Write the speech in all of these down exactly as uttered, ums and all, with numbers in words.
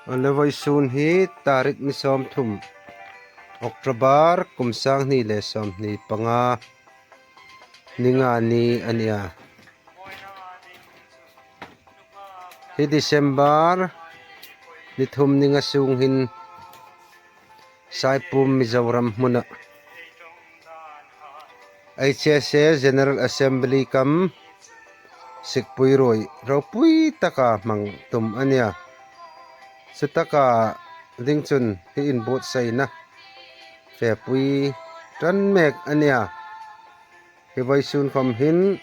A le, vawisun hi tarik ni sawmthum October kum sanghni le sawmhni panga ni nga ni a nih a. Hi December ni thum ni nga sung hin Saipum Mizoram hmuna H S A General Assembly kam Sikpui Ruoi ropui taka hmang tum a nih a. Chutaka ding chun hi inbuotsaina fepui ṭan mek a nih a. Hi vawisun khom hin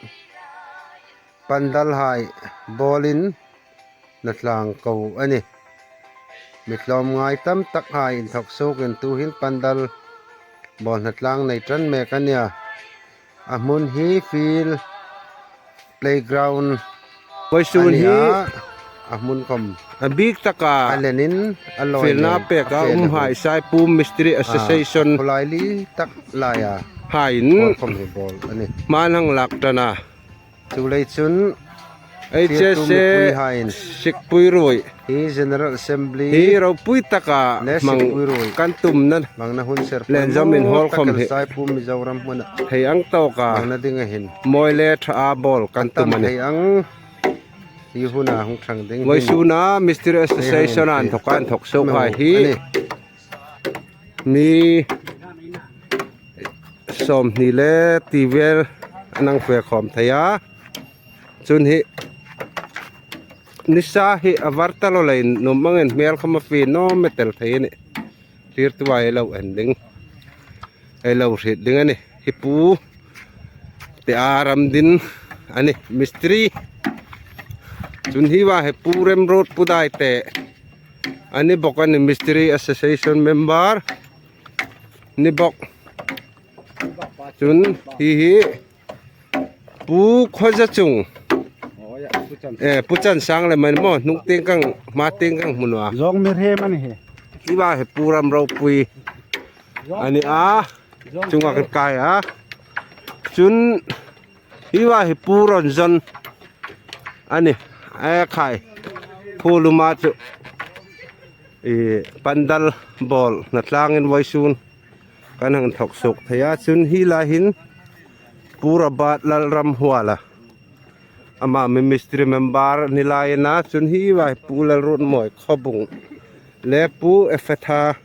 pandalhai bawlin hnatlangko a nih. Mi tlawmngai tam takhai inthawk suokin tuhin pandal bawl hnatlang nei ṭan mek a nih a. A hmun hi field playground vawisun a nih hi a. A hmun khom a bik taka a lenin a lawi fielna nei peka a fe le umhai hun. Saipum Mistri Association a khawlai li tak laia haiin bawl khom hi bawl a nih. Hman hang lak ṭan a. Chuleiin chun H S A fieltu mipuihaiin Sikpui Ruoi hi General Assembly hi ropui taka le hmang Sikpui Ruoi kan tumna hmangna hun ser len zawmin hawl khom hi Saipum Mizoram hmuna thei ang tawka hmangna dinga hin mawi le ṭha a bawl kan tum a nih. Thei ang hi huna hung ṭhang ding hi. Vawisuna Mistri Association an thawk an thawk suok hai hi a nih. Mi sawmhni le ti vel an hang fe khawm thei a. Chun hi nisa hi a var ta lo leiin nuom angin hmel khom a fie naw metel thei a nih. Thlirtuhai lo en ding, ei lo hriet ding a nih. Hi Pu Te Aram Din a nih, Mistri. Chun hi va hi Pu Remruot Pudaite a ni bawk a nih, Mistri Association member ni bawk. Chun hi hi Pu Khawzachung, eh, Pu Chansang le man maw, hnung tieng kan, hma tieng kan hmu naw a. Zawng mi hrem a ni hi. Hi va hi Pu Ramropui a ni a. Chunga kan kai a. Chun hi va hi Pu Ronzon a nih. A khai. Pu luma chu i pandal bawl hnatlangin vawisun kan hang thawk suok thei a. Chun hi lai hin Pu Rabat Lalramhuala, ama mi Mistri member ni lai a na. Chun hi va hi Pu Lalruotmawi Khawbung le Pu Efetha,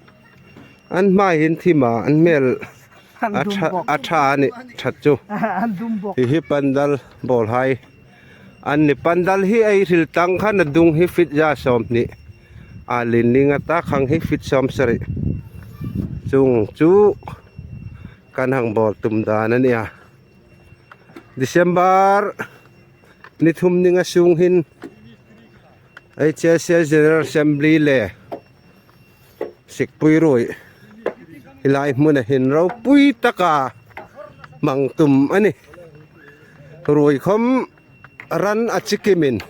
an hmai hin thim a, an hmel a ṭha, a ṭha a nih ṭhat chu. An dum bawk. Hi hi pandal bawlhai an nih. Pandal hi ei hril tang khan a dung hi feet za sawmhni a lien ning a, ta khang hi feet sawmsari. Chuong chu kan hang bawl tum dan a nih a. December ni thum ni nga sung hin H S A General Assembly le Sikpui Ruoi hi lai hmuna hin ropui taka hmang tum a nih. Ruoi khom ran a chikimin,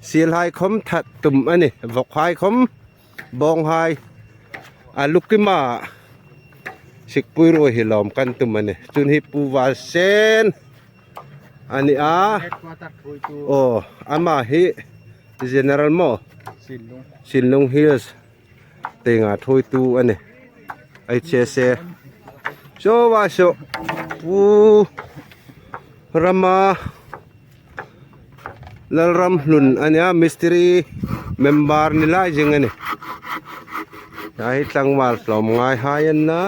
sielhai khom that tum a nih, vokhai khom, bawnghai a lukima Sikpui Ruoi hi lawm kan tum a nih. Chun hi Pu Valsen a ni a. Aw, ama hi General maw, Sinlung Hills tienga thuoitu a nih. H S A. Saw va saw Pu Rama Lalramhlun a ni a, Mistri member ni lai zing a nih. Hi tlangval tlawmngaihai an na.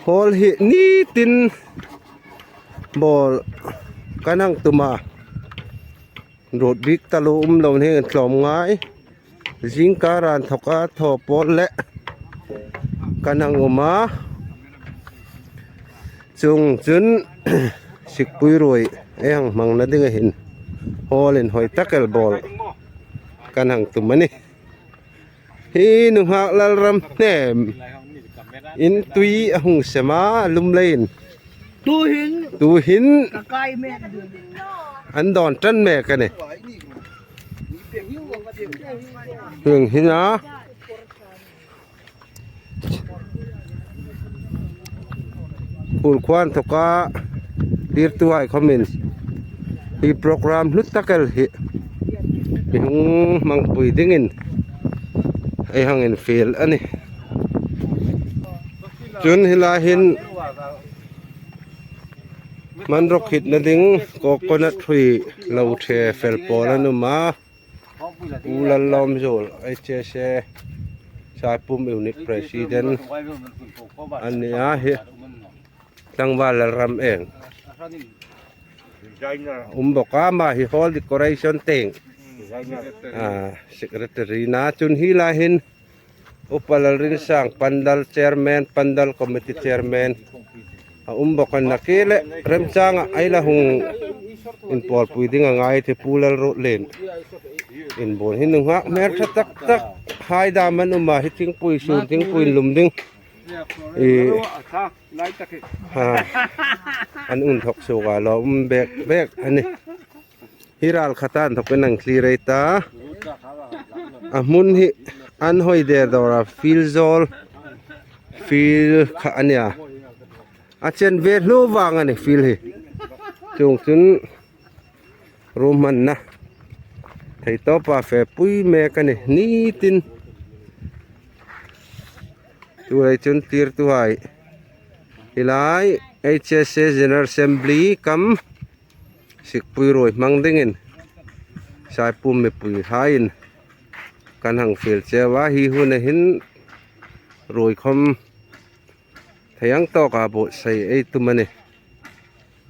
Hawl hi nitin bawl kan hang tum a. Ruot bik taluo um lo ning, tlawmngai. Zingkar an thawka thaw pawl le kan hang um a. Chuong chun Sikpui Ruoi ei hang hmangna dinga hin hawl inhawi tak el bawl kan hang tum a nih. Hi nunghak Lalramhnem in tui a hung sem a, lum leiin. Tuhin. Tuhin. Ka kai mek. An dawn ṭan mek a nih. Hieng hin a. Kul khuan thoka thlirtuhai khomin hi program hlu tak el hi Mi hung hmangpui dingin ei hang infiel a nih. Chun hi lai hin hmanraw khitna ding coconut hrui lo ṭhe fel pawl an um a. U Lallawmzuol, H S A Saipum Unit President an ni a hi. Tlangval Lalramenga um bawk a, ama hi hall decoration tieng, ah, secretary a na. Chun hi lai hin Upa Lalrinsang, Pandal Chairman, Pandal Committee Chairman a um bawk a, nakie le remchanga ei la hung inpawlpui ding a ngai thei Pu Lalruotlien. Inbuon hi nunghak hmel ṭha tak tak hai dam an um a, hi thingpui sun, thingpui lum ding. I, ha, an un thawk suok a, lawm bek bek a nih. Hi ral khata inthawkin an thlir ei ta. A hmun hi an hoi der dawr a, field zawl, field kha a nih a. A chen ve hlu vang a nih field hi. Chuongchun ruom hmanna thei tawpa fepui mek a nih. Nitin tu lai chun thlirtuhai, hi lai H S A General Assembly kam sikpui ruoi hmang dingin Saipum mipuihaiin kan hang fiel cheu a, hi huna hin ruoi khom thei ang tawka buotsai ei tum a nih.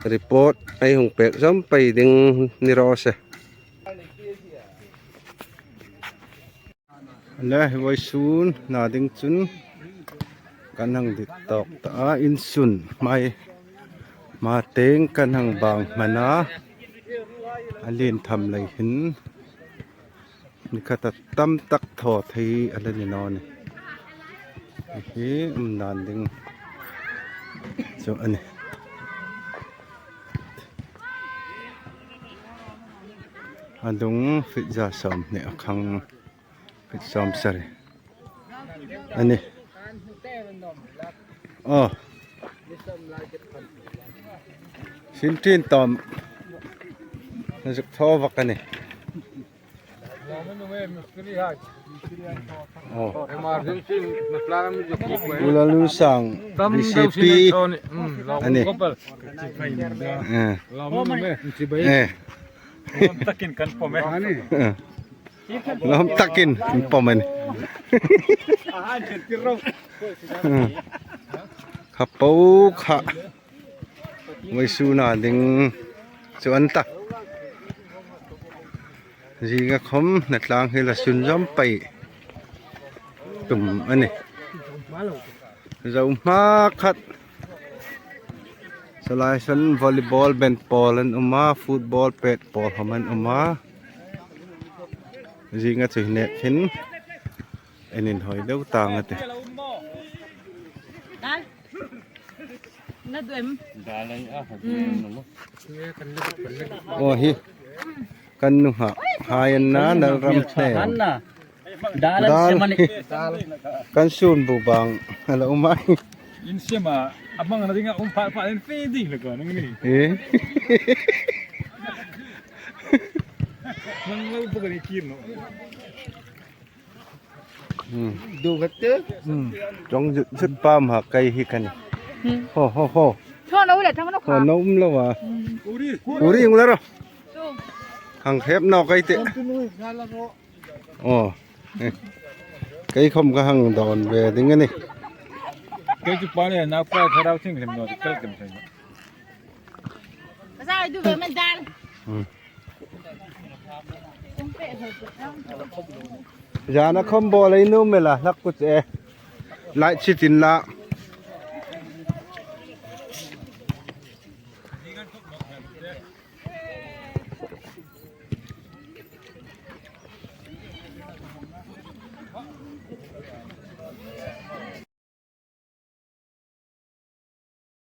Report ei hung pek zawm pei ding ni raw se. Le, vawisun na ding chun kan hang dit tawk ta a, insun hmai hma tieng kan hang bang hman a, a lien tham lei hin ni khata tam tak thaw thei a la ni naw ni. Hi um nan ding chu a nih. A dung fit za sawmhni, a khang fit sawmsari a nih. Aw. Sin tin tawm. Na zuk thaw vak a nih. Aw. Pu Lalrinsang, D C P a nih. Eh. Eh. Lawm takin kan pawm e. Eh. Lawm takin kan pawm e. Eh. Kha po kha. Vawisuna ding chu a ni ta. Zinga khom hna tlang hi la sunzawm pei tum a nih. Zo hma khat. Salai san volleyball ben pawl an um a, football pet pawl khom an um a. Zinga chu hi nek hin en inhawi deu tang a tih. Na duem. Aw hi. Kan nunghak hai an na, Lalramhne. Dal. Kan sun bu bang a la um a. In sema, a hmang na dinga um pha pha in fe ding le ko nang ni. Eh. Nang lo bu ka ni kim no. Hmm. Du khat te. Hmm. Chong zut zut pam ha kai hi kan. Hmm. Ho, ho, ho. Tho no le thang no kha. Ho, no um lo a. Hmm. Uri, uri ung la ro. Tu. Hang khep no kai te. Aw. Eh. Kei khom ka hang dawn ve ding a nih. Kei chu pa le na pa kha rau thing thim no, kal thim thim. Ka sa du ve man dal. Hmm. Zana khom bo lei nu mela lak ku che. Lai chitin la.